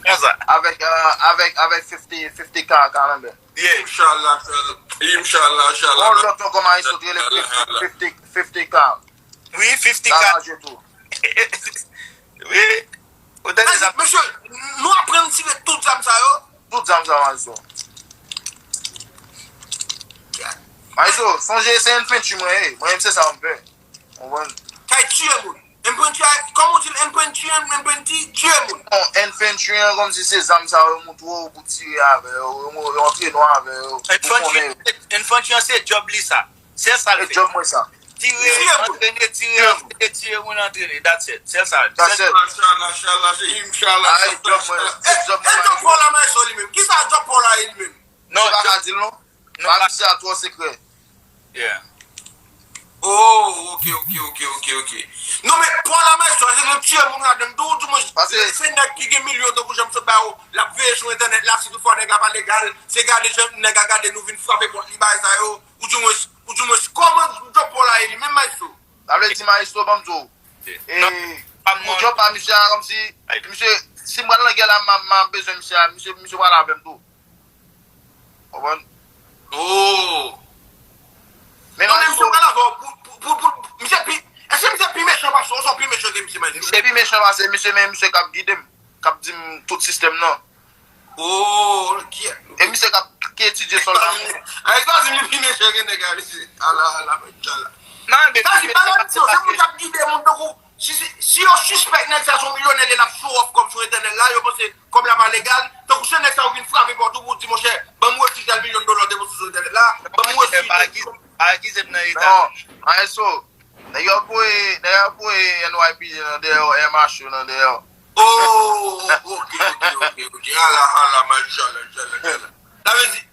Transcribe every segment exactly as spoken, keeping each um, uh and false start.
Konsa. Avèk, euh, avèk, avèk fifty, fifty K, K M B. Yeah. Inshallah, inshallah, inshallah. Yon lòt yon kòman iso te rele fifty, fifty, fifty K. Wi, fifty Sa K. Maestro tou. Wi. Ou tande sa? Mesye, nou aprann tire tout zam sa yo. Tout zam sa Maestro. Maestro, sonje se enfantry mwen ye. Mwen menm se sa m fè. Konprann? Kay tiye moun. Enfantry, kòman w di l? Enfantry, enfantry, tiye moun. Non, enfantry an kòmsi se zam sa yo moutre w pou tire avè yo, yo, yo antrene w avè yo. Ou konnen. Enfantry an se djòb li sa. Se sa l Se fè. Djòb mwen sa. Tire, Tire moun. Antrene, tire, antrene, tire moun, antrene. That's it. Se sa. That's it. Mashallah, mashallah, se inshallah. Ah, e djòb mwen, e djòb E djòb mwen. Paul la, Maestro, li menm. Ki sa djòb Paul la, li menm? Non, Se pa ka di l non. Non, Pa pa- misye a twò sekrè. Yeah. Oh, ok, ok, ok, ok, ok. Non, men Paul la, Maestro, se nan tiye moun ladan tou, di mwen, Paske- se nèg ki gen milyon tankou jan m sot ba yo, l ap veye sou entènèt la, si toutfwa nèg la pa legal, se gade jan nèg a gade nou vin frape pòt li, bagay sa yo, ou di mwen, ou di mwen, kòman djòb Paul la ye li menm, Maestro? Sa vle di Maestro ban m di w. E, Pa pou mwen. Djòb pa misye a, kòmsi, misye, si m pral nan gè la, m, m, m bezwen misye a, misye, misye pral avè m tou. Konprann? Oh. Men Non, men misye Maestro, pral avè w pou, pou, pou, pou, misye pi, èske misye pi mechan pase w, oswa pi mechan ke misye, Maestro? misye pi mechan pase misye, men misye k ap gide m, k ap di m tout sistèm nan. Oh, ki E misye k ap ki etidye sòl la. Ay, sa di li pi mechan ke nèg a, misye. Ala, ala, ala. Non, men Sa di bagay misye, se moun k ap gide moun tankou, si, si, si yo sispèk nèg sa se yon milyonè, li ap show off kòb sou entènèt la, yo panse kòb la pa legal, tankou se nèg sa yo vin frape pòt ou pou di, monchè, ban m resi tèl milyon dola w depoze sou entènèt la, ban m resi pa akize, pa akize m nan eta. Non, Maestro, nèg yo ap voye, nèg yo ap voye N Y P D nan dèyè, M H yo nan dèyè. Oh, ok, ok, ok, ok. Ala, ala, mashallah, mashallah, mashallah. Sa vle di,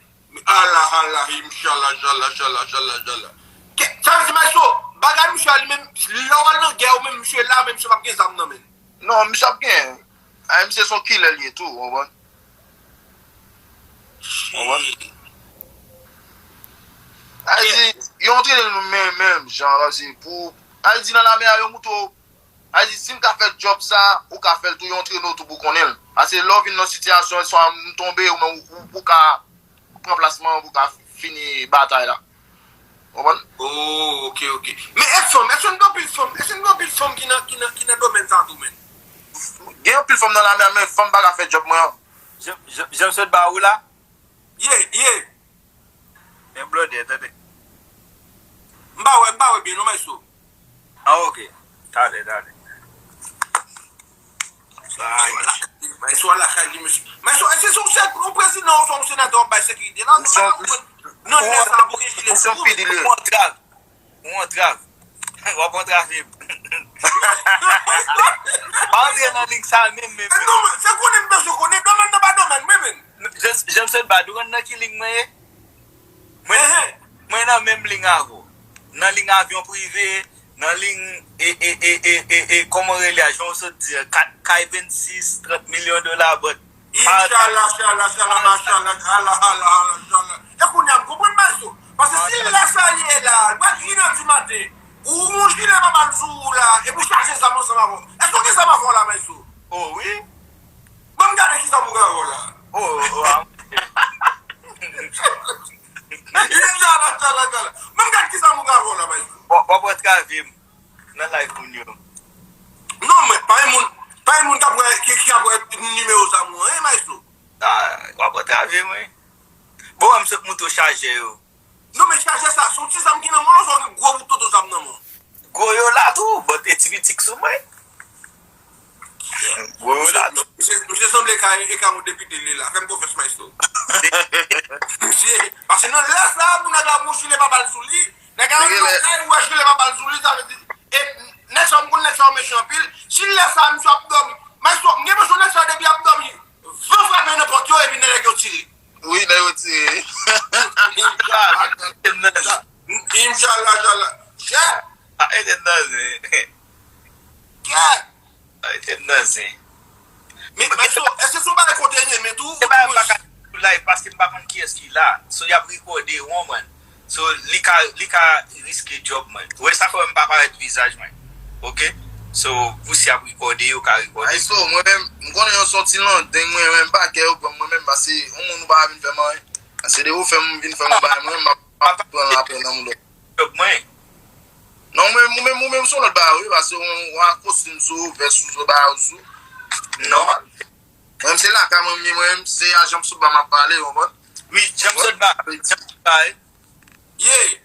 ala, ala, inshallah, inshallah, inshallah, inshallah, inshallah. Ke- Sa vle di, Maestro, bagay misye a li menm, lè w al nan gè ou menm, misye la, men misye p ap gen zam nan men. Non, misye ap gen. Ay, misye se yon killer li ye tou, ou konprann? Ou konprann? Ay di, yo antrene nou menm, menm, jan, kòmsi, pou, ay di nan lame a, yo moutre w, ay di, si m ka fè djòb sa, ou ka fè l tou, yo antrene w tou pou konnen l. Paske lè w vin nan sitiyasyon, swa m tonbe, ou menm, ou, ou, ou ka pran plas mwen, ou ka fini batay la. Konprann? Oh, ok, ok. Men e fanm, èske n gen anpil fanm, èske n gen anpil fanm ki nan, ki nan, ki nan domèn sa tou, men? Gen anpil fanm nan lame a, men fanm pa ka fè djòb mwen an. Jan, jan, jan m sot ba ou la, Ye, ye. men blòdè, tande. M pa wè, m pa wè byen, non, Maestro. Ah, ok. Talè, talè. Maestro a lakay, Maestro a lakay li, mesye. Maestro, èske se yon, se yon prezidan ou se yon senatè w ap bay sekirite la? Nou pa ka konprann. Non, lè sa pou gen jile sou ou. Ou antrav. Ou antrav. W ap antrave m. Pa antre nan lig sa menm, menm, E non, men, se konnen m bezwen konnen, domèn nan pa domèn mwen, men. Jan m sot ba, ou konn nan ki lig mwen ye? Mwen, mwen nan menm lig avè w. Nan lig avyon prive, nan lig, e, e, e, e, e, e, kòman w rele a, jan w sot di a, kat, kay vennsis, trant milyon dola, but. Inshallah, inshallah, inshallah, mashallah, Allah, Allah, Allah, inshallah. E kounye a, m konprann Maestro. Paske si lè sa li ye la, li pral inè di maten, ou gon jile pa bal sou ou la, epi w chaje zam ansanm avè w. Èske w gen zam avè w la, Maestro? Oh, wi. Ban m gade kisa pou gen avè w la. Oh, oh, ah. Inshallah, inshallah, inshallah. Ban m gade kisa pou gen avè w la, Maestro. W ap, w ap antrave m nan live moun yo. Non, men, pa gen moun, pa gen moun k ap wè, ki, ki ap wè nimewo zam ou an, hein, Maestro? Ah, w ap antrave m, wi. Bon, m sot moutre w chajè yo. Non, men chajè sa, se yon ti zam ki nan men w, oswa w gen gwo bout toto zam nan men w? Gwo yo la tou, but e ti piti k sou mwen. Gwo yo la tou. Misye, misye sanble ka, e ka yon depite li la. Fè m konfyans, Maestro. Misye, paske nan lè sa, pou nèg la gon jile pa bal sou li, nèg la nan kay, ou wè jile pa bal sou li, sa vle di, e nèg sa, m konn nèg sa yo mechan anpil. Si lè sa, misye ap dòmi, Maestro, m gen enpresyon nèg sa, depi ap dòmi, van frape nan pòt yo, epi nèg yo tire. Wi, nèg yo tire. Inshallah, inshallah. Chè. Ah, e tèt nan zen. Kè. Ah, e tèt nan zen. Men, men so, èske se yon bagay kote renmen tou? Se pa, m pa ka sou live paske m pa konn kiyès ki la. So, y ap rekòde w, man. So, li ka, li ka riske djòb mwen. Ou wè sa fè m pa parèt vizaj mwen. Oke? So, pou si y ap rekòde, yo ka rekòde. Ay, so, mwen menm, m konnen yo se yon ti landeng, mwen menm, pa kè yo pran m, mwen menm, pase yon moun ou pa vin fè m anyen. Pase depi ou fè m vin fè m yon bagay, mwen menm, m ap, m ap pran lapè nan moun lòt. Jòb mwen. Non, ou menm, ou menm, ou menm, se yon lòt bagay, wi, pase yon, yon kostim sou ou, vès sou, sou, bagay sou. Non. Mwen menm, se lakay mwen, m ye, mwen menm, se a Jean Sotba m ap pale, ou konprann? Wi, Jean Sotba. Jean Sotba, wi. Yeah.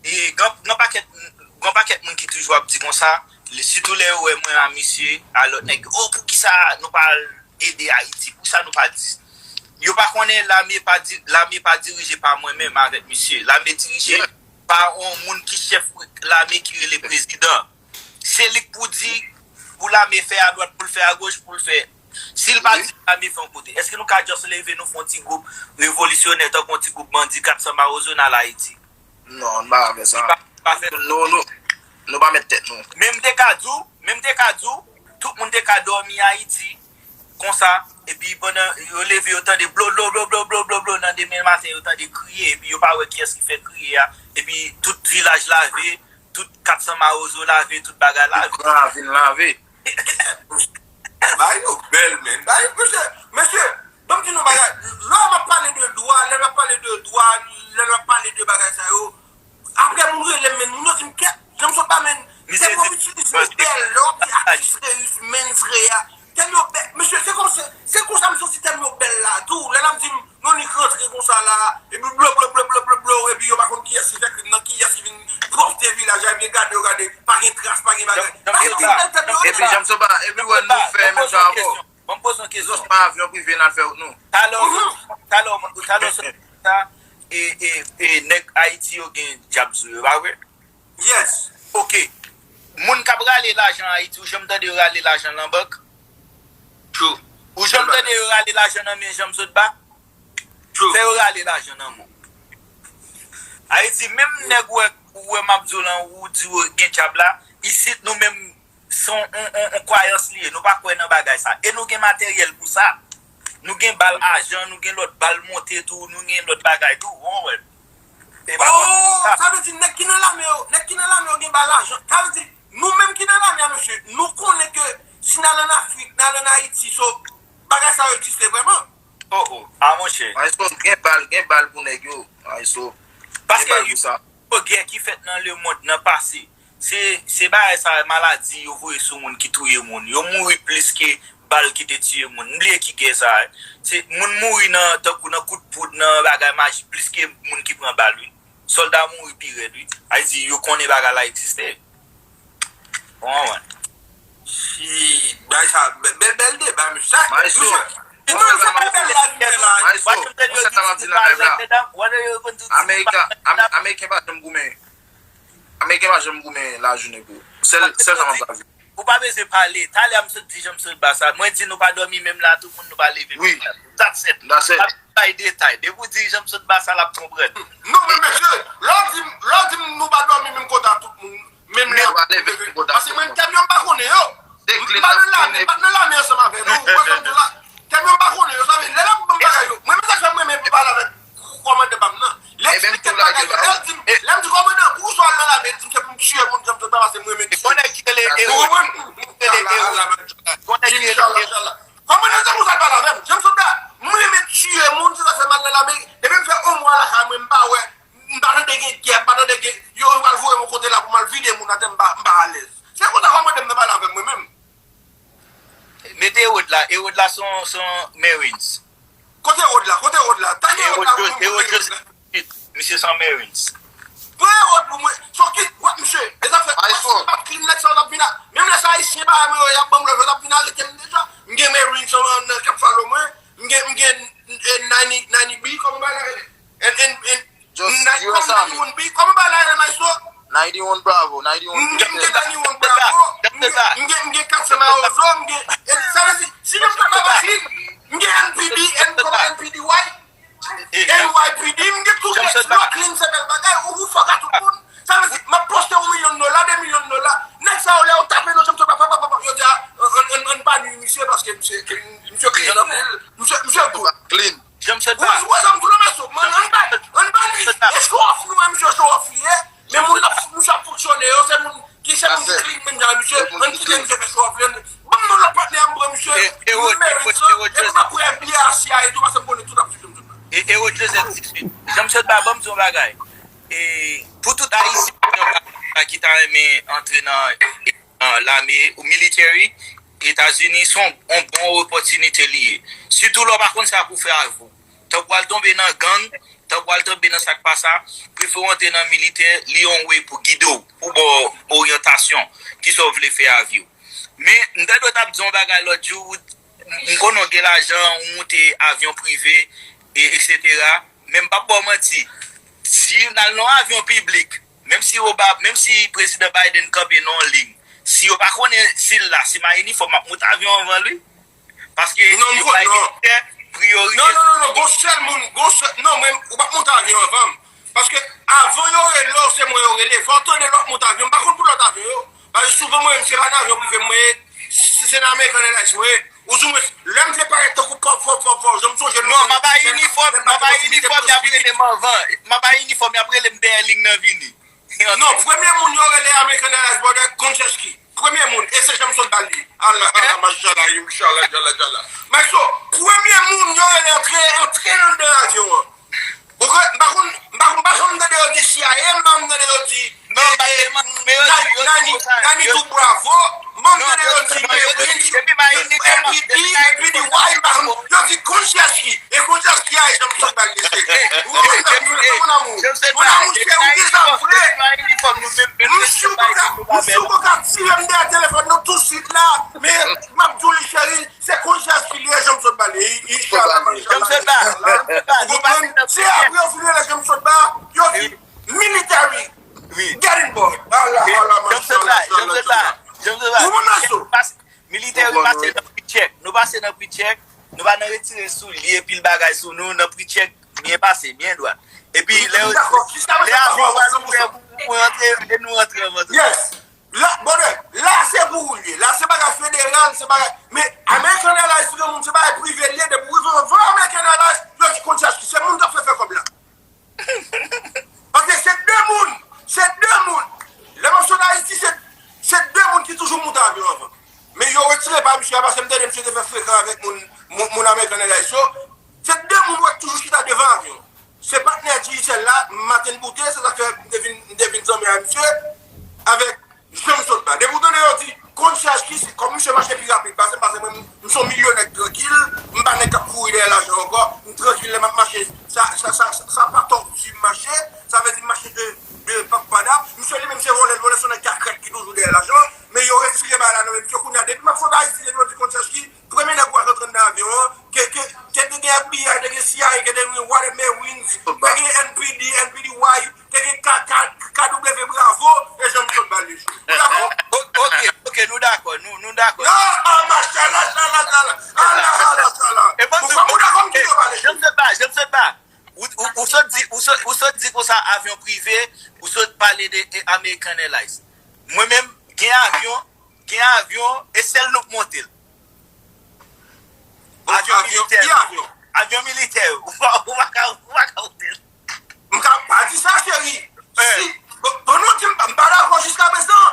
E gen, gen pakèt, gen pakèt moun ki toujou ap di konsa, li, sitou lè yo wè mwen a misye, a lòt nèg, oh, poukisa nou pa al ede Ayiti? Poukisa nou pa di? Yo pa konnen lame pa di, lame pa dirije pa mwen menm avèk misye. Lame dirije pa yon moun ki chèf lame ki rele prezidan. Se li k pou di pou lame fè adwat, pou l fè agoch, pou l fè. Si l pa di lame fè yon kote, èske nou ka just leve nou fè yon ti gwoup revolisyonè tankou yon ti gwoup bandi kat san mawozo n al Ayiti? Non, nou pa ka fè sa. Nou, nou, nou pa mèt tèt nou. Men m te ka di w, men m te ka di w, tout moun te ka dòmi Ayiti, konsa, epi pandan yo leve yo tande blo blo blo blo blo blo blo nan demen maten yo tande kriye, epi yo pa wè kiyès ki fè kriye a, epi tout vilaj lave, tout kat san mawozo lave, tout bagay lave. Tout gran ravin lave. Bagay yo bèl, men. Bagay, mesye, mesye, ban m di nou bagay. Lè m ap pale de dwa, lè m ap pale de dwa, lè m ap pale de bagay sa yo, apre moun rele m, men moun yo di m kèt, jan m sot pa men, tèm yo itilize bèl, lè w ap di atis reyis, mens reya, tèm yo bèl, mesye, se konsa, se konsa m soti tèm yo bèl la, tou, lè l ap di m, Nonnik rantre konsa la, epi blo blo blo blo blo blo, epi yo pa konn kiyès ki fè krim nan, kiyès ki vin pwòpte vilaj la, epi gade yo gade, pa gen tras, pa gen bagay. Pase tout bèl tèt yo. Epi Jean Sotba, epi wè nou fè menm jan avè w. Ban m poze yon kesyon. Zòt pa avyon prive n al fè wout nou. Talè, talè, talè, sa, e, e, e, nèg Ayiti yo gen djab sou yo, pa vre? Yes. Ok. Moun k ap rale lajan Ayiti, ou janm tande yo rale lajan nan bank? True. Ou janm tande yo rale lajan nan men Jean Sotba? True. Fè yo rale lajan nan men w. Ayiti, menm nèg ou wè, ou wè m ap di w lan, ou di w gen djab la, isit nou menm, se yon, yon, yon, yon kwayans li ye. Nou pa kwè nan bagay sa. E nou gen materyèl pou sa. Nou gen bal ajan, nou gen lòt bal monte tou, nou gen lòt bagay tou, ou konprann? E pa Oh, sa vle di nèg ki nan lame yo, nèg ki nan lame yo gen bal ajan. Sa vle di nou menm ki nan lame a, mesye, nou konnen ke si n al ann Afrik, n al ann Ayiti, so, bagay sa yo egziste vrèman. Oh, oh, a monchè. Maestro, gen bal, gen bal pou nèg yo. Maestro, gen bal pou sa. Paske yo, gè ki fèt nan lemonn nan pase, se, se bagay sa, maladi yo voye sou moun ki touye moun. Yo mouri plis ke bal ki te tiye moun. M bliye ki gè sa. Se moun mouri nan, tankou nan kout poud, nan bagay maji, plis ke moun ki pran bal, wi. Sòlda mouri pi rèd, wi. Ayiti, yo konnen bagay la egziste. Ou konprann? Shit, bagay sa, bèl, bèl, bèl deba, mesye. Sa, mesye, e nou, sa pa bèl la, nou fè la. Maestro, ou konn sa m ap di nan live la? Ameriken, Ame- Ameriken pa janm goumen. Ameriken pa janm goumen lajounen pou ou. Sèl, sèl sa m ap di. Ou pa bezwen pale. Talè a m sot di Jean Sotba sa. Mwen di nou pa dòmi menm la, tout moun nou pa leve menm la. That's it. That's it. Pa bay detay. Depi w di Jean Sotba sa, l ap konprann. Non, men mesye, lè w di m, lè w di m nou pa dòmi menm kote a tout moun, menm lè. Nou pa leve menm kote a tout moun. Paske mwen tèm yo m pa konnen yo. M pa nan lame, m pa nan lame ansanm avè nou. Ou konprann sa m di w la? Tèm yo m pa konnen yo, sa vle di, lè l ap ban m bagay yo. Mwen menm sa k fè m renmen pale avèk kòmandan pa m nan. Li eksplike m bagay yo. Lè l di m, lè m di kòmandan, poukisa w al nan lame? Li di m se pou m tiye moun, Jean Sotba, paske m renmen tiye. Ou konprann? Ou konprann? Inshallah, inshallah. Kòmandan, se konsa l pale avè m. Jean Sotba, m renmen tiye moun, se sa k fè m al nan lame. Depi m fè yon mwa lakay mwen, m pa wè, m pa tande gen gè, m pa tande gen, yo, yo pral voye m yon kote la pou m al vide moun atè, m pa, m pa alèz. Se konsa kòmandan m nan pale avè m, mwen menm. Mete Erod la. Erod la se yon, se yon Marines. Kote Erod la? Kote Erod la? Tande Erod la pou mwen. Erod Joseph. Misye se yon Marines. Pran Erod pou mwen. Se yon ki, wè, misye, e zafè, wè, si m pa t clean, nèg sa yo t ap vin a, menm lè se Ayisyen parèy mwen yo, y ap ban m love, yo t ap vin arete m deja. M gen Marines nan, nan k ap follow mwen. M gen, m gen, eh, ninety, ninety B, kòman bagay la rele? And, and, and, Just U S Army. Kòman bagay la rele, maestro? Ninety-one Bravo, ninety-one. M gen, m gen ninety-one Bravo. M gen, m gen, m gen kat san Mawozo, m gen, e, sa vle di, si menm jan m pa clean, m gen N P D, N, kòman N P D Y? N Y P D, m gen tout nèg, lè w clean se bèl bagay, ou, ou fòk a tout moun. Sa vle di, m ap poste yon milyon dola, de milyon dola. Nèg sa yo, lè yo tape non Jean Sotba, pa, pa, pa, pa, yo di, a, ann, ann, ann pa nui misye, paske misye, misye kriye anpil, misye, misye good. Clean. Ou wè, ou wè sa m di w la, mesye, man, ann pa, ann pa li, e show off nou wè misye show off li ye, men moun l ap, misye ap fonksyone yo, se moun ki, se moun ki clean menm jan misye, ann kite vle, misye fè show off li. Ban m non lòt patnè a, m pran misye, e, e, m mèt sa, epi m ap pran biyè a C I A tou, paske m konnen tout ap swiv Jean-Claude Bas. E, e, Joseph, tout de suite. Jean-Claude Bas, ban m di yon bagay. E, pou tout Ayisyen ki ta renmen antre nan, nan lame ou military, Etazini se yon, yon bon opòtinite li ye. Sitou lè w pa konn sa pou fè avè w. Tankou w al tonbe nan gang, tankou w al tonbe nan sa k pa sa, prefere w antre nan militè, li yon way pou gide w, pou ba w oryantasyon, kisa w vle fè a vi w. Men, m tande w t ap di yon bagay lòt jou, ou, m konnen w gen lajan, ou moute avyon prive, e, etsetera. Men m p ap ba w manti, si n al nan yon avyon piblik, menm si Oba-, menm si prezidan Biden kanpe nan yon liy, si yo pa konnen si l la, si m a inifòm, m ap moute avyon anvan li. Paske non, m pa militè, priyorite. Non, non, non, non, gon sèl moun, gon sèl, non, mwen, ou p ap monte avyon anvan m. Paske avan yo rele w, se mwen yo rele. Fò w tande lè w ap monte avyon. M pa konn pou lòt avyon yo. Paske souvan mwen menm, se pa nan avyon prive m mwen ye, se, se nan American Airlines mwen ye. Ouzou mwen, lè m vle parèt tankou pòp, pòp, pòp, pòp, jan m sonje non, m ap bay inifòm, m ap bay inifòm, y ap rele m anvan. M ap bay inifòm, y ap rele m dèyè liy nan vini. Non, premye moun yo rele American Airlines Border, Konchèski. Premye moun, e se jan m sot ba l li. Allah, Allah, mashallah, inshallah, jalla, jalla. Maxo, premye moun yo rele antre, antre anndan avyon an. Ou kwè, m pa konn, m pa konn, m pa janm tande yo di C I A, m pa janm tande yo di, non, m pa eh, eh, tande, men yo di, yo di nani, konsa, nani yo tou bravo, m pa janm tande yo di, non, yo di, depi m a inifòm, N P D, depi m a inifòm, N P D Y, m pa janm, yo di Konchèski. E konsa ki a janm sot bay mesye. Ou konprann sa, mon amour. Mon amour, se ou ki sa vre. M si ou poko, m si ou poko tire m dèyè telefòn nan tout swit la. Men, m ap di w li, cheri, se konsa ki li, e janm sot bale. Inshallah, mashallah. Ou konprann? Se apre yo fin rele janm sot ba, yo di, military. Get in board. Allah, Allah, mashallah, mashallah. Ou konprann sa? Militè yo pase nan pre-check. Nou pase nan pre-check. Nou pa nan retire soulye, pil bagay sou nou. Nan pre-check, byen pase, byen dwat. Epi lè yo, lè avyon pral ouvè pou, pou rantre, e nou rantre anvan tou. Yes. La, brother, la se pou ou l ye. La se bagay federal, se bagay. Men American Airlines, se moun, se bagay prive l ye, depi w rive anvan American Airlines, yo di konn chèch ki se moun k ap fè fè kòb la. Paske se de moun, se de moun. Lè m ap sot Ayiti, se, se de moun ki toujou moute avyon anvan. Men yo retire pa misye a, paske m tande misye te fè frekan avèk moun, moun, moun American Airlines yo. Se de moun w wè k toujou chita devan avyon. Se patnè Digicel la, Martin Boute, se sa k fè m te vin, m te vin zanmi ak misye, avèk Jan m sot ba. Depi w tande yo di, konn chèch ki, se kòm misye mache pi rapid pase m, paske mwen, m, m se yon milyonè k trankil, m pa nèg k ap kouri dèyè lajan ankò, m trankil lè m ap mache, sa, sa, sa, sa, sa pa tòti m mache, sa vle di m mache de, de pap padap. Misye li menm se vòlè l vòlè, se yon nèg ki a krèk ki toujou dèyè lajan, men yo retire bagay la nan men misye kounye a. Depi m ap sot Ayiti, depi yo di konn chèch ki, premye nèg w wè k antre anndan avyon an, ke, ke, ke te gen F B I, te gen C I A, ke te gen whatever, Marines, te gen N P D, N P D Y, te gen K, K, K W Bravo, e jan m sot ba l li. Ou dakò? O-, ok, ok, nou dakò, nou, nou dakò. Non, ah, mashallah, shallah, shallah. Allah, Allah, shallah. Ou pa moun dakò m kite w pale. Jan m sot ba, jan m sot ba. Ou, ou, ou sot di, ou sot, ou sot di konsa avyon prive, ou sot pale de, e, American Airlines. Mwen menm, gen avyon, gen avyon, e sèl nou k monte l. Avyon militè. Ki avyon? Avyon militè. Ou pa, ou pa ka, ou pa ka monte l. M ka pa di sa, cheri. Si, bon, bon, nou di m pa, m pa dakò jiska prezan.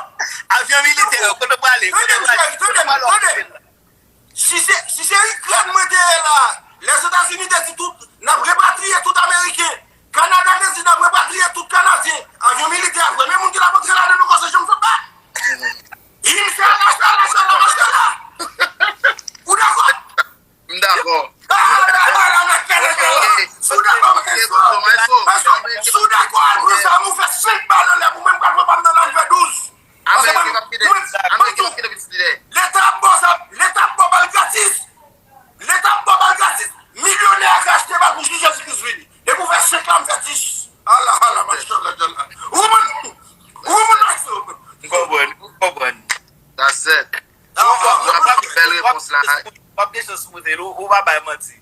Avyon militè, kote w prale? Tande m, cheri, tande m, tande m. Si se, si se Ikrèn mwen te ye la, Lèzetazini te di tout, n ap repatriye tout Ameriken. Kanada te di n ap repatriye tout Kanadyen. Avyon militè a, premye moun ki t ap antre ladan nou konsa, jan m sot ba. Inshallah, inshallah, inshallah, inshallah. Ou dakò? M dakò. Ah, ah, ah, ah, ah, ah, ah, ah, ah, si w dakò, Maestro, Maestro, si w dakò, al pran zam ou fè senk bal anlè pou mwen, m pral pran pa m nan la, m fè douz. Ameriken p ap kite, Ameriken p ap kite pitit li dèyè. Leta ap ba w sa, Leta ap ba w bal gratis. Leta ap ba w bal gratis. Milyonè a ka achte bal pou jou Jezi Kris vini. Depi w fè senk la, m fè dis. Allah, Allah, mashallah, Allah. Ou konprann? Ou konprann, Maestro? M konprann, m konprann. That's it. Ah, ah, ah, ah. Bèl repons la. W ap gen chans moute l, ou, ou pa bay manti.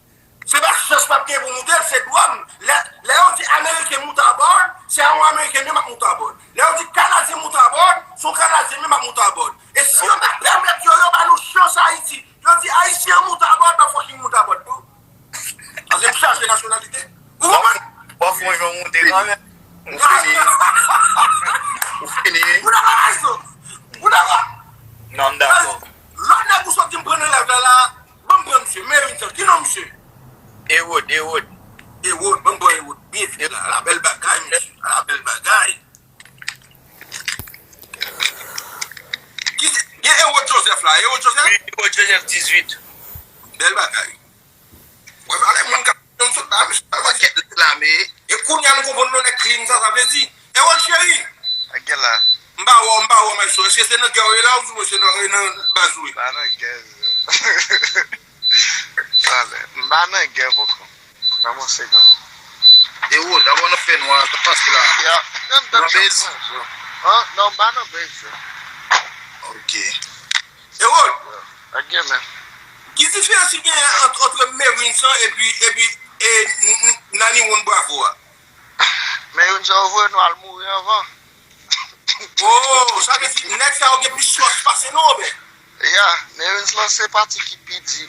Se pa chans m ap gen pou moute l, se dwa m. Lè, lè yo di Ameriken moute abòd, se a yon Ameriken menm m ap moute abòd. Lè yo di Kanadyen moute abòd, se yon Kanadyen menm m ap moute abòd. E si yo ta pèmèt yo, yo ba nou chans Ayiti, yo di Ayisyen an moute abòd, m ap fucking moute abòd tou. Paske m chaje nasyonalite. Ou konprann? W ap fè yon jan moute kanmenm. Ou fini. Ou fini. Ou dakò, Maestro? Ou dakò? Non, m dakò. Ki non misye? Ewod, Ewod. Ewod, ban m bò Ewod. Byen fè la, la bèl bagay, misye. La bèl bagay. Ki, gen Ewod Joseph la, Ewod Joseph? Wi, Ewod Joseph dizuit. Bèl bagay. Wè, valè moun ka, m sot la, misye. Pakèt lame. E kounye a nou konprann nou nèg clean sa, sa vle di. Ewod cheri. Ak gen la. M pa wè w, m pa wè w, maestro. Èske se nan gè w ye la oubyen se nan, nan baz ou ye? Pa nan gè, bro. Talè. M pa nan gè poko. Nan mwen se kan. Ewod, dabò nan fè nwa, sa pase la. Ya, nan, nan bez. An, non, m pa nan bez. Ok. Ewod. Ak gen men. Ki diferans ki gen ant, ant Marines lan epi, epi, e, n-, n-, Nani One Bravo a? Marines yo voye nou al mouri anvan. Oh, sa vle di nèg sa yo gen plis fòs pase nou, oubyen? Ya, Marines lan se pati ki pi di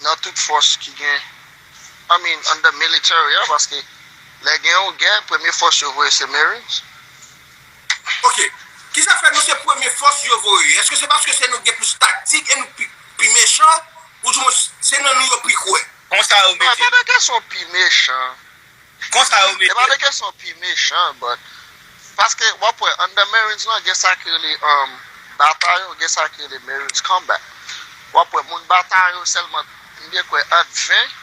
nan tout fòs ki gen, I mean, under military, ya, paske lè gen yon gè, premye fòs yo voye se Marines. Ok. Kisa fè nou se premye fòs yo voye? Èske se paske se nou gen plis taktik e nou pi, pi mechan? Oudimwen, se nan nou yo pi kwè? Konsa yo mete. E pa de kesyon pi mechan. Konsa yo mete. E pa de kesyon pi mechan, but paske w ap wè, anndan Marines lan, gen sa ki rele, um, batayon, gen sa ki rele Marines combat. W ap wè, moun batayon sèlman, m byen kwè, ant ven,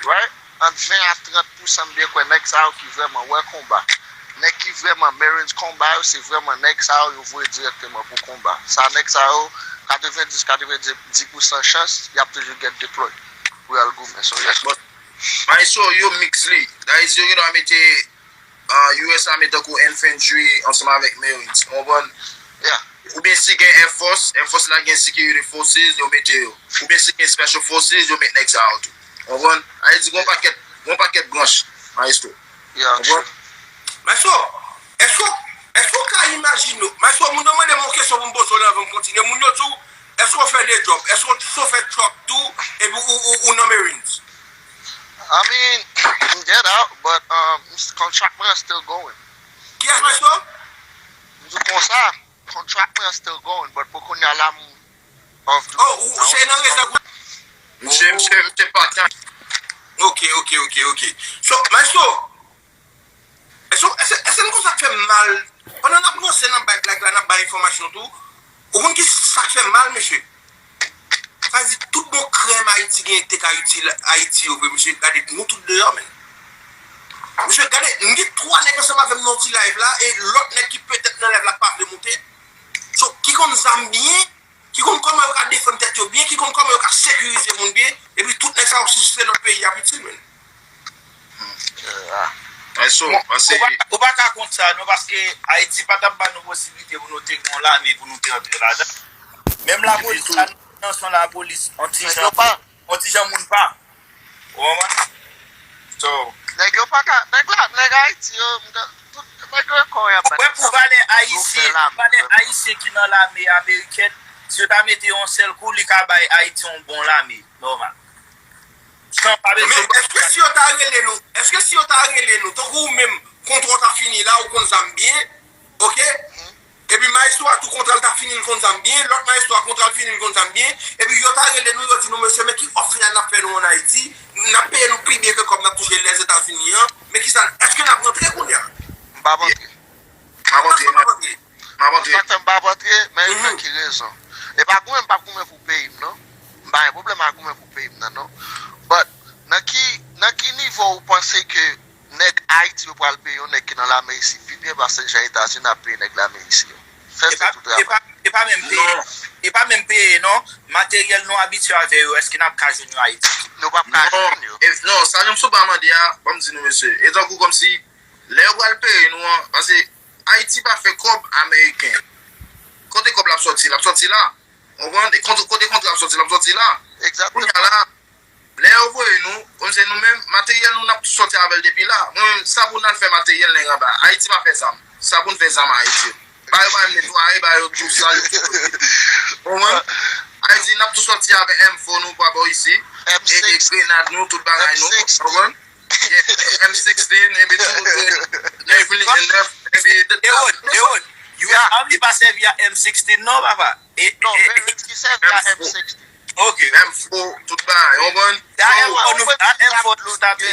right? Ant ven a trant pousan, m byen kwè, nèg sa yo ki vrèman wè konba. Nèg ki vrèman Marines konba yo, se vrèman nèg sa yo, yo voye dirèkteman pou konba. Sa nèg sa yo, katrevendis, katrevendis pousan chans, y ap toujou get deploy pou y al goumen. So, yes. Maestro, yo mix li. That is, yo gendwa mete, uh, U S Army tankou infantry ansanm avèk Marines. Ou konprann? Yeah. Oubyen si gen Air Force, Air Force la gen security forces, yo mete yo. Oubyen si gen special forces, yo met nèg sa yo tou. Ou konprann? Sa vle di, gon pakèt, gon pakèt branch, maestro. Yeah, true. Maestro, èske, èske w ka imajine w? Maestro, moun nan mande m yon kesyon pou m poze w la avan m kontinye. Moun yo di w, èske w fè de job? Èske w chofè truck tou? Epi ou, ou, ou nan Marines? I mean, m get out, but, um, contract mwen still going. Kiyès, maestro? M di w konsa, contract mwen still going, but pou kounye a la, m off duty. Oh, ou se nan rezèv? Misye, misye, misye part-time. Ok, ok, ok, ok. So, maestro, èske, èske, èske n konn sa k fè m mal? Pandan n ap ranse, n ap bay blag la, n ap bay enfòmasyon tou, ou konn ki sa k fè m mal, mesye? Sa vle di, tout bon krèm Ayiti genyen te ka itil Ayiti yo vre, mesye. Gade, nou tout deyò, menn. Mesye, gade, m gen twa nèg ansanm avè m nan yon ti live la, e lòt nèg ki petèt nan live la pa vle moute. So, ki konn zam byen, ki konn kòman yo ka defann tèt yo byen, ki konn kòman yo ka sekirize moun byen, epi tout nèg sa yo si se lòt peyi y ap itil, menn. Bon, ou pa, ou pa ka kont sa, non, paske Ayiti pa t ap ba nou posiblite pou nou te gen yon lame, pou nou te antre ladan. Menm lapolis la, nou nan son lapolis, on ti jan, on ti jan moun pa. Ou konprann? So, nèg yo pa ka, nèg la, nèg Ayiti yo, m ta, tout, nèg yo kò y ap bat. Ou wè pou valè ayisyen, valè ayisyen ki nan lame amerikèn, si yo ta mete yon sèl kou, li ka bay Ayiti yon bon lame, nòmal. San pa bezwen. Men, èske si yo ta rele nou, èske si yo ta rele nou, tankou ou menm, kontra w ta fini la, ou konn zam byen, ok? Epi maestro a tou kontra l ta fini, l konn zam byen, lòt maestro a kontra l fini, l konn zam byen, epi yo ta rele nou, yo di nou, mesye, men ki òf final n ap fè nou ann Ayiti, n ap peye nou pi byen ke kòb n ap touche Lèzetazini an, men kisa, èske n ap rantre kounye a? M p ap antre. M ap antre, m ap antre. M ap antre. Sa fè m p ap antre, men pou ki rezon? E pa goumen, m p ap goumen pou peyi m, non. M pa gen pwoblèm ak goumen pou peyi m nan, non. But, nan ki, nan ki nivo ou panse ke nèg Ayiti yo pral peye yon nèg ki nan lame isi pi byen pase jan Etazini ap peye nèg lame isi yo? Fè se tout travay. E pa, e pa menm peye. Non. E pa menm peye, non. Materyèl nou abitye avè yo, èske n ap ka jwenn yo Ayiti? Nou p ap ka jwenn yo. Non, e, non, sa Janmsou pa mande a, ban m di nou, mesye. E tankou kòmsi, lè yo pral peye nou an, paske Ayiti pa fè kòb ameriken. Kote kòb la ap sòti? L ap sòti la. Ou konprann? E kote, kote kontra ap sòti? L ap sòti la. Egzakteman. Kounye a la, lè yo voye nou, kòm se nou menm, materyèl nou n ap sòti avè l depi la. Mwen menm, sa pou n al fè materyèl nèg anba. Ayiti pa fè zam. Sa pou n fè zam Ayiti. Ba yo, ba yo netwaye, ba yo tou sal, yo tou. Ou konprann? Ayiti, n ap tou sòti avè M four nou pa bò isi. E, e grenad nou, tout bagay nou. Ou konprann? M sixteen, epi tou, nèf, nèf, epi Ewod, Ewod, U S Army pa sèvi a M sixteen non, papa. E, non, e, Marines ki sèvi a M sixteen. Ok. M fo, tout bagay, ou konprann? A M fo nou, a M fo nou stape.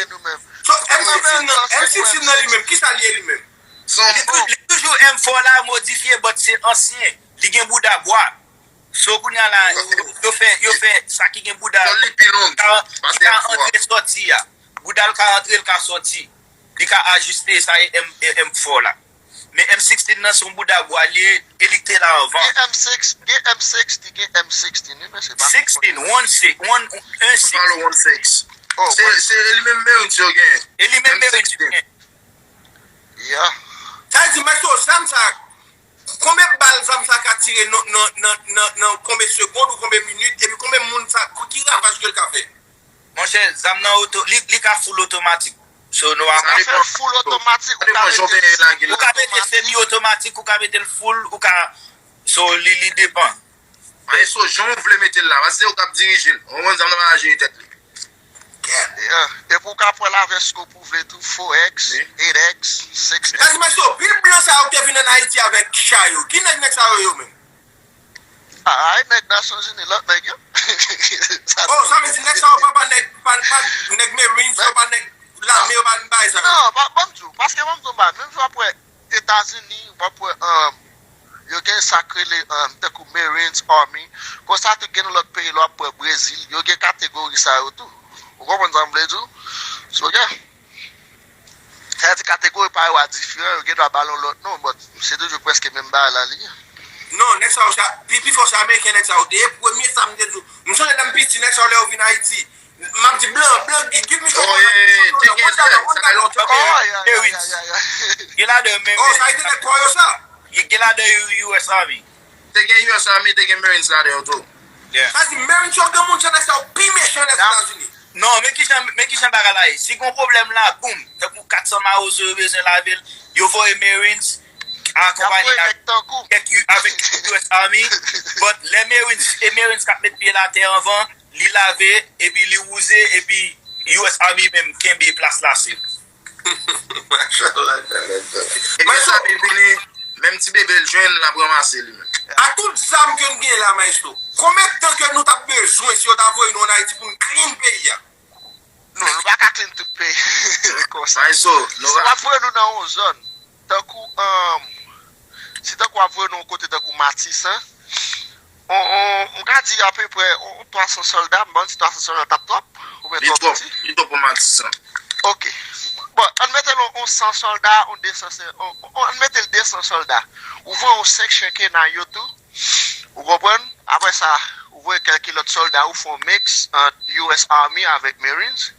So, M sixteen nan, M sixteen nan li menm, kisa li ye li menm? Li tou- li toujou M fo la modifye, but se ansyen. Li gen bouda bwa. So, kounye a la, yo fè, yo fè sa ki gen bouda ki ka, ki ka antre sòti a. Bouda l ka antre, l ka sòti. Li ka ajiste, sa e M, e M fo la. Men M sixteen nan se yon bouda bwa li ye, e li te la anvan. Gen M six, gen M sixty, gen M sixteen, wi, men se pa sixteen, one six, one, un six. Pale one six. Se, se li menm Marines yo gen. E li menm Marines yo gen. Yeah. Sa vle di, mèt yo, zam sa, konbyen bal zam sa ka tire nan, nan, nan, nan, nan konbyen segond ou konbyen minit, epi konbyen moun sa, ki ravaj ke l ka fè? Monchè, zam nan oto, li, li ka full otomatik. So, nou a Sa depann. Fè full otomatik, ou ka mete semi otomatik, ou ka mete l full, ou ka, so, li, li depann. Maestro, jan w vle mete l la, paske se ou k ap dirije l. Ou konprann, zam nan pa ka jere tèt li. Yeah. Epi ou ka pran l avè sa w vle tou, four X, eight X, six X. Sa di, maestro, pil blan sa yo ki te vin ann Ayiti avèk chay yo, ki nèg, nèg sa yo, yo menm? Ay, nèg Nasyonzini, lòt nèg yo. Oh, sa vle di nèg sa yo pa, pa nèg, pa, pa nèg Marines, yo pa nèg lame, yo pa nèg bagay sa yo. Non, pa, ban m di w, paske ban m di w, menm jan w ap wè Etazini, w ap wè, um, yo gen sa k rele, um, tankou Marines, Army. Konsa tou gen lòt peyi, lè w ap wè Brezil, yo gen kategori sa yo tou. Ou konprann sa m vle di w? So, yeah. Sa vle di kategori pa yo a diferan, yo gen dwa ba l yon lòt non, but se toujou prèske menm bagay la li ye. Non, nèg sa yo, sa, pi, pi fò se Ameriken nèg sa yo te ye. Premye sa m te di w, m sonje lè m piti, nèg sa yo lè yo vin Ayiti, m ap di blan, blan, gi-, give me some. Oh, yeah, yeah, yeah. Te gen, sa fè lontan. Oh, yeah, yeah, yeah, yeah, yeah. Gen ladan menm. Oh, sa a te nèg kò yo sa. Gen, gen ladan U S Army. Te gen U S Army, te gen Marines ladan yo tou. Yeah. Sa di, Marines yo gen moun jan nèg sa yo pi mechan lè Etazini. Non, men kijan, men kijan bagay la ye. Si gon pwoblèm la, boum, tankou kat san mawozo yo bezwen lave l, yo voye Marines akonpanye ak kèk U-, avèk U S Army, but lè Marines, e Marines k ap met pye l atè anvan, li lave, epi li wouze, epi U S Army menm kenbe plas la se. Machallah, machallah. Epi sa vini, menm ti bebe l jwenn, l ap ranmase li menm. Ak tout zam ke n gen la, maestro, konbyen tan ke nou t ap bezwen si yo ta voye nou ann Ayiti pou n clean peyi a? Non, nou pa ka clean tout peyi konsa. Maestro, nou pa. Si w ap voye nou nan yon zòn, tankou, um, si tankou w ap voye nou yon kote tankou Matisan, on, on, m ka di apeprè on, on twa san sòlda, m pa di twa san sòlda t ap twòp, oubyen twòp piti. Li twòp pou Matisan. Ok. Bon, ann mete l on, on san sòlda, on de san, on, on, ann mete l de san sòlda. Ou voye on senk chen kenay yo tou, ou konprann? Apre sa, ou voye kèlke lòt sòlda, ou fè on mix ant U S Army avèk Marines.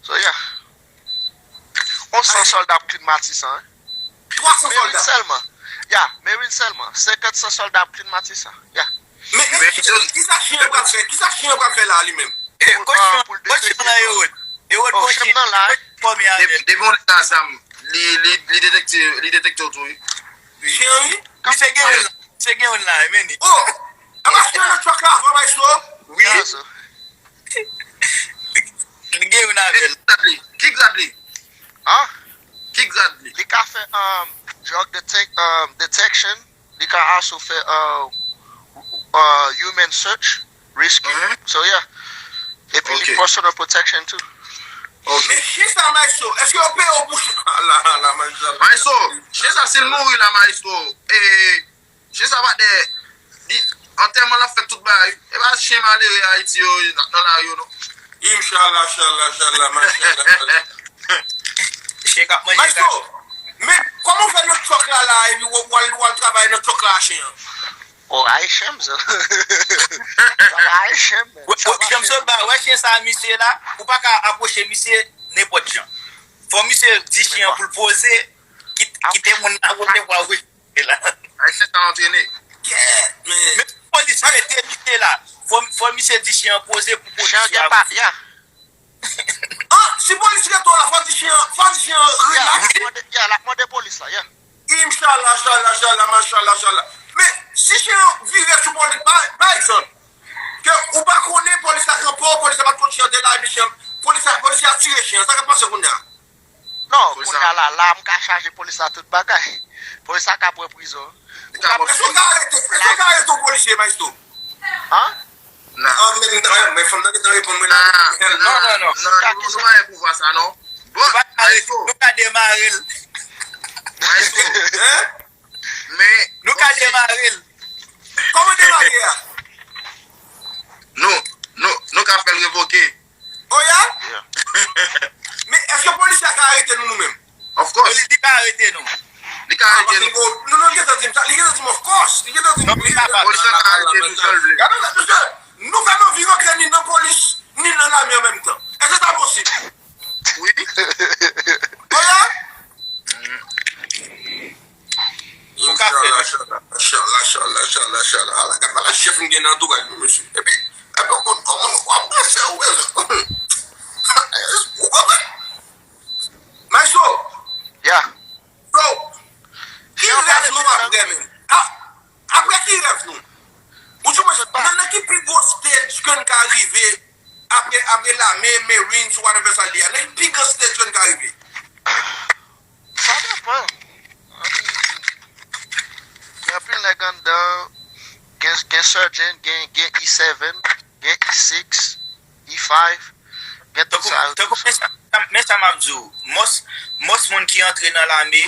So, yeah. On san sòlda ap clean Matisan, hein? Twa san sòlda. Marines sèlman. Ya, Marines sèlman. Senkant san sòlda ap clean Matisan. Ya. Men, men, kisa, kisa chen an pral fè? Kisa chen an pral fè la, li menm? E, kochon, kochon nan Erod. Erod, kochon nan la. Depi yon nèg a zam, li, li, li detekte, li detekte w tou, wi. Chen an, wi. Misye gen youn la. Misye gen youn la, men li. Oh! Apa chen an nan truck la avan, maestro? Wi. Li gen youn avè l. Ki grad li? Ki grad li? Hein? Ki grad li? Li ka fè, um, drug detect, um, detection. Li ka also fè, uh, uh, human search, rescue. So, yeah. Epi li personal protection too. Ok. Men chen sa, maestro, èske yo peye w pou chen? Ala, ala, maestro. Maestro, chen sa, si l mouri la, maestro, e, chen sa pa dèyè, li, antèman l ap fèt tout bagay. E pa chen malere Ayiti yo nan, nan lari yo, non. Inshallah, inshallah, inshallah, mashallah, mashallah. Chen k ap manje. Maestro, men kòman w fè nan truck la, la, epi w, w al, w al travay nan truck la a chen an? Oh, ay chen m, sa. Sa pa ay chen m, men. Jan m sot ba, wè chen sa, misye la, ou pa ka apwoche misye nenpòt jan. Fò misye di chen an pou l poze, kit-, kite moun nan kote pou al wè la. Ay, se sa antrene. Yeah, man. Men polis rete misye la. Fò, fò misye di chen an poze pou polis yo avanse. An, si polis rete w la, fò di chen an, fò di chen an relax. Yeah, l ap mande, yeah, l ap mande polis la, yeah. Inshallah, inshallah, inshallah, mashallah, inshallah. Men, si chen an vire sou polis, pa, pa egzanp, ke ou pa konnen polis la kanpe w, polis la pa t konn chen an te la, epi chen an, polis la, polis la tire chen an, sa k ap pase kounye a? Non, kounye a la, la, m ka chaje polis la tout bagay. Polis la ka pran prizon. Èske w ka arete, èske w ka arete yon polisye, maestro? Hein? Nan. An menm tan, men fanm nan gentan reponn mwen la. Nan, non, non, non. Nan, nou, nou pa gen pouvwa sa, non. Bon, nou pa ka arete, Maestro. Nou ka demare l. Maestro. Hein? Men, nou ka demare l. Kòman demare a? Nou, nou, nou ka fè l revoke. Oh ya? Yeah. Men èske polisye a ka arete nou, nou menm? Of course. Li, li ka arete nou. Li ka arete nou. Nou, nou gentan di m sa. Li gentan di m of course. Li gentan di m. Non, li pa. Polisye a ka arete nou jan l vle. Gade sa, mesye. Nou fè m anvi rantre ni nan polis, ni nan lame an menm tan. Èske sa posib? Wi. Oh ya? Ou ka fè, mesye. Inshallah, inshallah, inshallah, inshallah, inshallah. Ala, gad ala chèf m gen nan antouraj mwen, mesye. Epi, epi, yon moun, yon moun, w ap panse, ou bezwen. Ou konprann? Maestro. Yeah. Bro, ki rèv nou apre, men? A, apre ki rèv nou? Ou di mwen, nan, nan ki pi gwo stage ke n ka rive apre, apre lame, Marines, whatever sa l ye a? Nan ki pi gran stage ke n ka rive? Sa depann. I mean, gen anpil nèg anndan, gen, gen Sergeant, gen, gen E seven, gen E six, E five, gen tout sa yo. Tankou, men sa, men sa m ap di w. Most, most moun ki antre nan lame,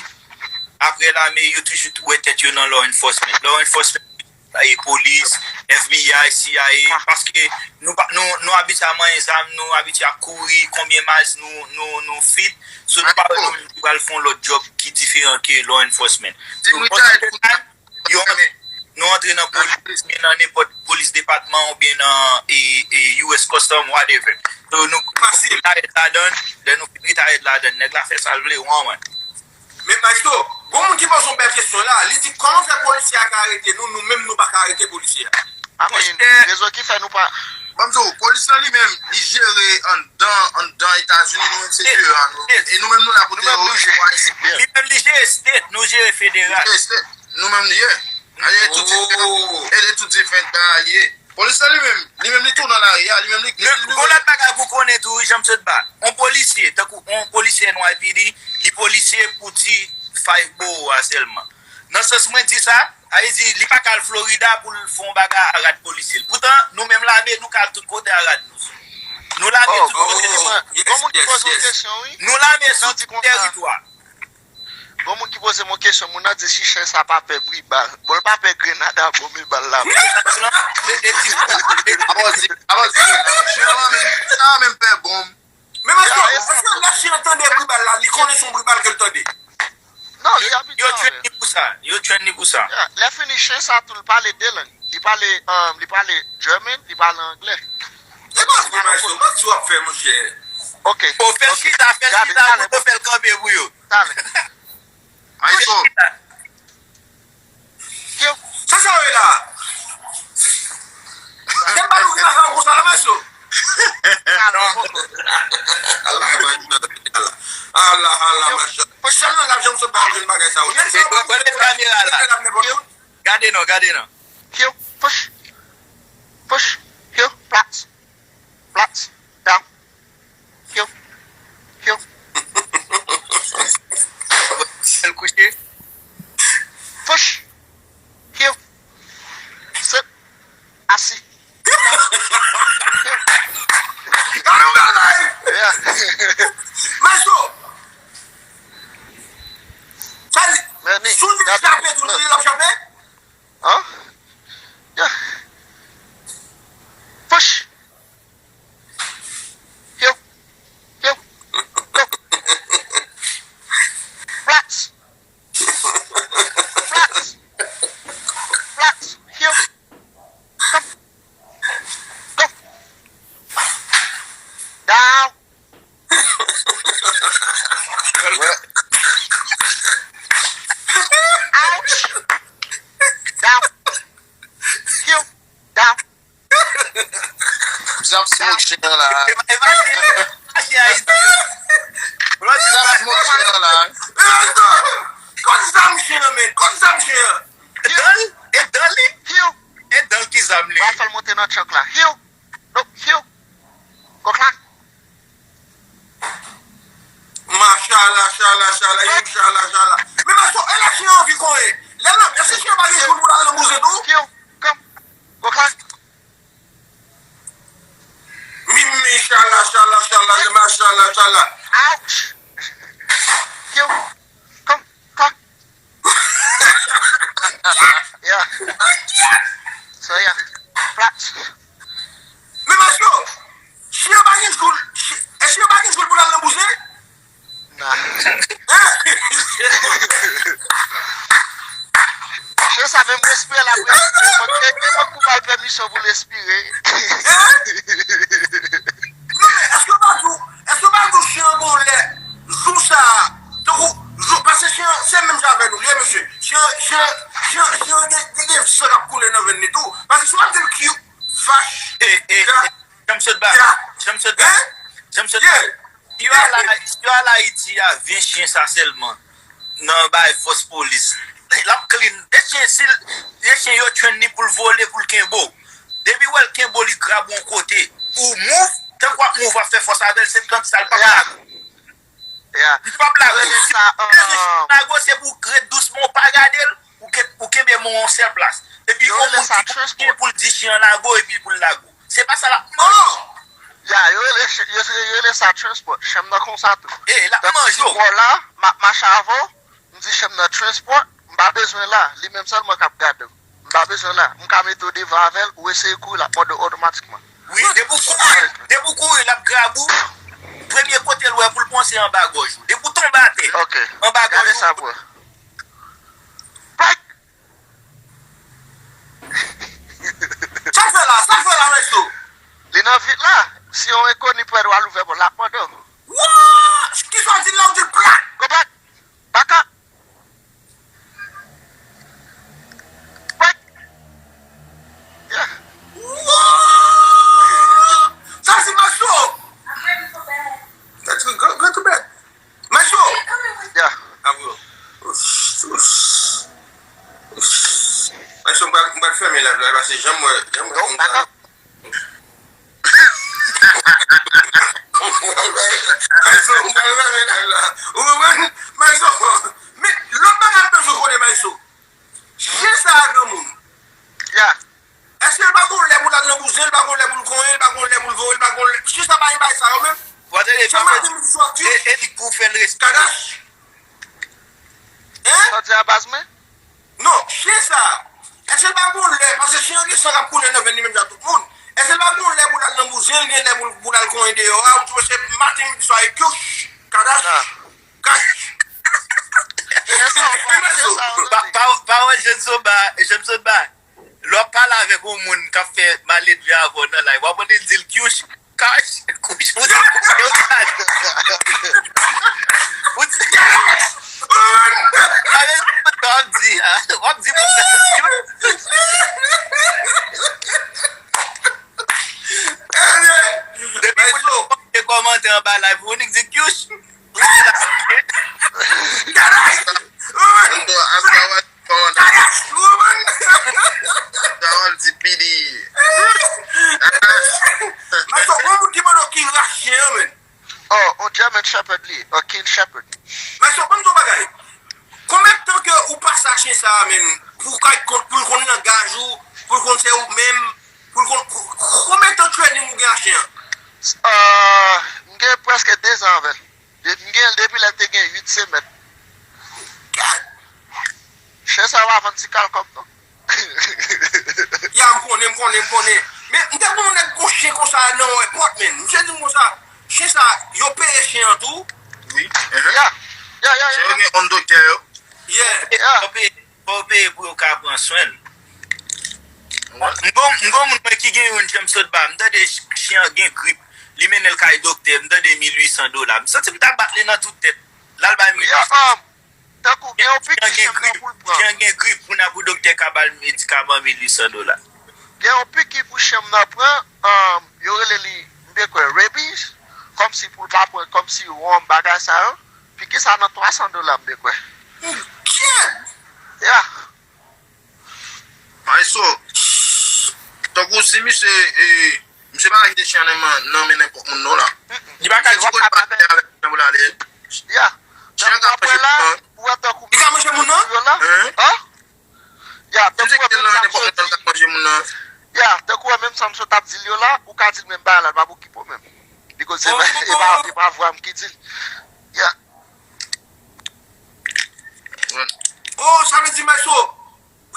apre lame, yo toujou wè tèt yo nan law enforcement. Law enforcement, e polis, F B I, C I A, paske nou pa, nou, nou abitye a manyen zam, nou abitye ap kouri, konbyen miles nou, nou, nou fit. So, nou pa wè nou menm nou pral fè yon lòt job ki diferan ke law enforcement. So, most of the time, yo, nou antre nan polis, oubyen nan nenpòt polis depatman, oubyen nan, e, e, U S Custom, whatever. So, nou, nou retired ladan, lè nou fin retired ladan, nèg la fè sa l vle, w konprann. Men Maestro, gon moun ki poze yon bèl kesyon la, li di kòman fè polisye a ka arete nou, nou menm nou pa ka arete polisye a? I mean, rezon ki fè nou pa. Ban m di w, polis lan li menm, li jere anndan, anndan Etazini, nou menm se deyò a nou. E nou menm nou la pou nou jere. Li menm li jere state, nou jere federal. Li jere state. Nou menm li ye. Aye tout diferan. E de tout diferan bagay ye. Polis la li menm, li menm li tou nan lari a, li menm li, li, li, li. Gon lòt bagay pou konnen tou, wi, jan m sot ba. On polisye, tankou on polisye N Y P D, li polisye pou ti Five Borough a sèlman. Nan sans mwen di sa, sa vle di, li pa ka al Florida pou l fè on bagay a rad polisye l. Poutan, nou menm lame, nou ka al tout kote a rad nou. Nou lame tout kote nou. Gon moun ki poze yon kesyon, wi. Nou lame sou tout tèritwa. Gon moun ki poze m yon kesyon, moun nan di si chen sa pa pè bri bal. Bon, l pa pè grenad a bonm e bal la. Avanse, avanse. Chen an menm, chen an menm pè bonm. Men mwen di, èske lè chen an tande bri bal la, li konnen se yon bri bal ke l tande? Non, li abitye avè l. Yo train li pou sa. Yo train li pou sa. Lè fini, chen sa tou, li pale de lang. Li pale, um, li pale German, li pale anglè. E pa vre, Maestro, mwen di w ap fè, monchè. Ok. O, fè l chita, fè l chita, pou yo fè l kanpe pou yo. Talè. Maestro. Yo. Sa sa yo ye la? Se pa nou ki la fè konsa la, Maestro. Ala, ala, ala, ala, machan. Sèl nan lap janm sot ba yon jèn bagay sa yo. Nèg sa yo pa vle kamera la. Gade non, gade non. Yo, push. Push. Yo, plats. Plats. Down. Yo. Yo. Sèl kouche. Push. Yo. Sit. Asi. Gade yon bagay! Yeah. Maestro! Sa li, si w di l chape, tou li l ap chape? Hein? Yeah. Push. Yo. Yo. Yo. Flats. Flats. Flats. Yo. Go. Go. Down. Ouch. Down. Yo. Down. Zam smoke chen an la. Zam smoke chen an la. Kot zam chen an, men? Kot zam chen an? E dan l? E dan li? E dan l ki zam li? Mwen fè l monte nan trunk la. Hiu! No, hiu! Kòk la! Machala, chala, chala, hiu, chala, chala. Men maestro, e lè chen an anvi konyen? Lè l nan, èske chen an pa gen jou pou l al nan bouzen tou? Hiu! Come! Kòk la! Machallah, machallah. Ouch! Yo, come, come. Yeah. So, yeah. Flats. Men Maestro, chyen pa gen jou l, ch- èske chyen pa gen jou l pou l al nan bouzen? Nah. Chyen sa menm respire l ap respire. Mwen, e, e mwen k pou ba l pèmisyon pou l respire. Non, men èske yo pa di w, èske yo pa di w chyen an gon lè, jou sa a, tankou, jou, paske chyen an, se menm jan avè nou li ye, mesye. Chyen, chyen, chyen, chyen an gen, gen, gen san k ap koule nan venn li tou. Paske si w ap di l ki fache, e, e, e, Janm sot ba, janm sot ba, janm sot ba. Si yo al, si yo al Ayiti a, ven chyen sa sèlman nan bay fòs polis. L ap clean. E chyen, si l, e chyen yo train li pou l vole, pou l kenbe w. Depi w wè l kenbe w, li grab yon kote. Ou move, tank w ap move, w ap fè fòs avè l, se tank sa l p ap lage. Li p ap lage w. Si w vle chyen an lage w, se pou w ret dousman, w pa gade l, ou ke, ou kenbe men w yon sèl plas. Epi yon moun ki gen pou l di chyen an lage w, epi pou l lage w. Se pa sa l ap manje. Ya, yo rele, yo rele sa transport. Chyen m nan konsa tou. E, l ap manje w. Lè m wè w la, m ap mache avè w, m di chyen m nan transport, m pa bezwen la, li menm sèlman k ap gade w. M pa bezwen la, m ka mete w devan avè l, ou eseye kouri, l ap mòde w otomatikman. Wi, depi w kouri, depi w kouri, l ap grab ou. Premye kote l wè pou l pran se anba gòj ou. Depi w tonbe atè, anba gòj ou. Sa k fè la? Sa k fè la? Sa k fè la, Maestro? Li nan vit la. Si yon enkoni prè w al ouvè pòt la, l ap mande w. Wa! Kisa w di la? Ou di l plak? Konprann? Baka. Wa! Sa se Maestro! That's good, good, good to bed. Maestro! Ya. Avyo. Maestro, m pral, m pral fèmen live la, paske janm wè, janm wè moun sa. Maestro, m pral fèmen live la. Ou konprann? Maestro, men lòt bagay m bezwen konnen, Maestro. Chyen sa a, granmoun. Ya. Èske l pa gon lè pou l al nan bouzen, l pa gon lè pou l konyen, l pa gon lè pou l voye, l pa gon lè. Chyen sa pa gen bagay sa yo menm? Se maten, midi, swa, e, e li pou fè l respire. Kadash. Hein? Sa w di a baz mwen? Non, chyen sa a, èske l pa gon lè, paske chyen an gen san k ap koule nan venn li menm jan tout moun. Èske l pa gon lè pou l al nan bouzen, l gen lè pou l, pou l al konyen deyò a, ou di se maten, midi, swa, e kyouch, kadash, kash. Chyen sa a, chyen sa a, pa, pa, pawòl Janson ba, Janson ba. Lè w ap pale avèk yon moun k ap fè maledve avè w nan live, w ap tande l di l kyouch, kash, kouch, ou di l kouch, ou di l, ou di l, w ap di, w ap di moun nan kyouch. Depi moun nan kòmante anba live, ou nik di kyouch. Maestro, gon moun ki mande w ki ras chyen an, men. Oh, on German Shepherd li, on King Shepherd. Maestro, ban m di w bagay. Konbyen tan ke ou pase ak chyen sa a, men, pou w ka, pou l konn langaj ou, pou l konn se ou menm, pou l konn, konbyen tan training ou gen ak chyen an? Ah, m gen prèske de zan avè l. De-, m gen l depi lè l te gen uit semèn. Chyen sa a pa vann ti kal kòb non. Ya, m konnen, m konnen, m konnen. Men, m te konn yon nèg gon chyen konsa nan yon èpòt, men. Misye di m konsa, chyen sa, yo peye chyen an tou. Wi. Ya, ya, ya, ya. Chyen yo gen yon doktè yo. Yeah. Yo peye. Fò w peye pou yo ka pran swen l. M gon, m gon moun mwen ki gen youn, jan m sot ba, m tande ch- chyen an gen grip. Li mennen l kay doktè, m tande mil uit san dola. M santi m ta bat li nan tout tèt. L al bay mil uit san. Tankou gen yon piki chyen nan pou l pran. Chyen an gen grip, kounye a pou doktè ka ba l medikaman mil uit san dola. Gen yon piki pou chyen m nan pran, um, yo rele li, m te kwè, rabies, kòmsi pou l pa pran, kòmsi wòm, bagay sa yo. Piki sa nan twa san dola, m te kwè. Mon Dieu! Ya. Maestro, tankou si misye, e, misye pa kite chyen nan men, nan men nenpòt moun non la. Li pa ka di w ap pale avèk chyen pou l ale. Ya. Chyen ka manje moun nan. Li ka manje moun nan? Hein? Ya, si misye kite l nan men nenpòt moun nan, l ka manje moun nan. Ya, tankou wè menm sa m sot ap di l yo la, ou ka di l menm bagay la, l pa pou okipe w menm. Because e pa, e pa, e pa vwa m ki di l. Yeah. Oh, sa vle di, Maestro,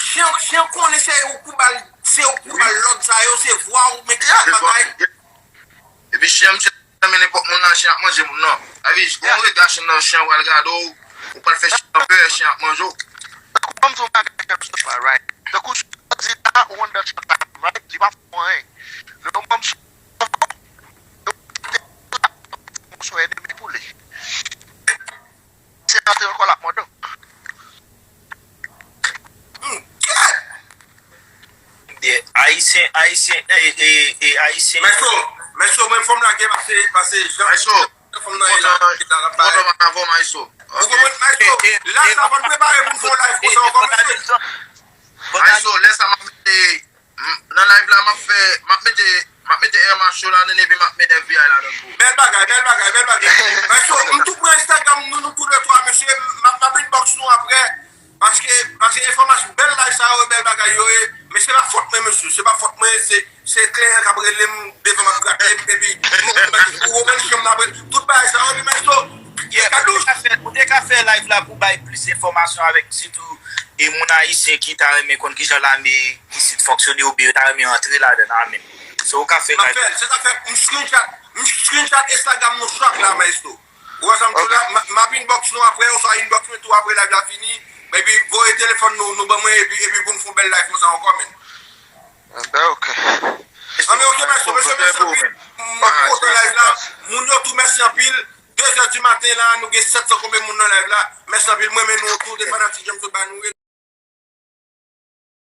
chen, chen konnen se ou k ba l, se ou k ba l lòd sa yo, se vwa ou, men ki sa bagay. Epi chen, m se nan men nenpòt moun nan, chen ap manje moun nan. Sa vle di, gon rega chen nan, chen an pral gade w, ou pral fè chen an pè, chen ap manje w. Tankou ban m di yon bagay kèlkeswa, right? Tankou si w di la, ou anndan chen la, right? Li pa fè w anyen. Lè w ban m chen, ou ede m pou li. Se antre ankò l ap mande w. Ayisyen, Ayisyen, e, e, e, Ayisyen. Maestro, Maestro, mwen fò m lage pase, pase jan. Maestro, Fò m nan e la, e la, la, kontan avè w, Maestro. Ou konprann, Maestro? La, sa fò n prepare pou n fè yon live konsa ankò, mesye. Maestro, lè sa m ap mete, m, nan live la, m ap fè, m ap mete, m ap mete Air Marshal ladann epi m ap mete F B I ladann pou ou. Bèl bagay, bèl bagay, bèl bagay. Maestro, m tou pran Instagram nou, nou tou le twa, mesye, m ap, m ap inbox nou apre. Paske, paske enfòmasyon, bèl live sa yo, bèl bagay yo ye. Men se pa fòt mwen, mesye. Se pa fòt mwen, se, se kliyan k ap rele m devan m ap grate m, epi ou, ou, ou, ou, tout bagay sa yo, epi Maestro, Yeah, ou te ka fè, ou te ka fè live la pou bay plis enfòmasyon avèk sitou e moun ayisyen ki ta renmen konn kijan lame isit fonksyone oubyen yo ta renmen antre ladan l, amen. So ou ka fè M ap live fè, la. Se sa fè, m screenshot, m screenshot Instagram nou chak la, Maestro. Ou wè sa m di w la, m, m ap inbox nou apre, oswa inbox mwen tou apre live la fini. Epi voye telefòn nou, nou ban mwen, epi, epi pou n fè yon bèl live konsa ankò, men. Ben, ok. Anben, ok, mesye, mesye, mèsi anpil. M ap pote live la. Moun yo tou, mèsi anpil. De zè di maten la, nou gen sèt san konbyen moun nan live la. Mèsi anpil, mwen, men nou tou, de fanatik, janm sot ba nou.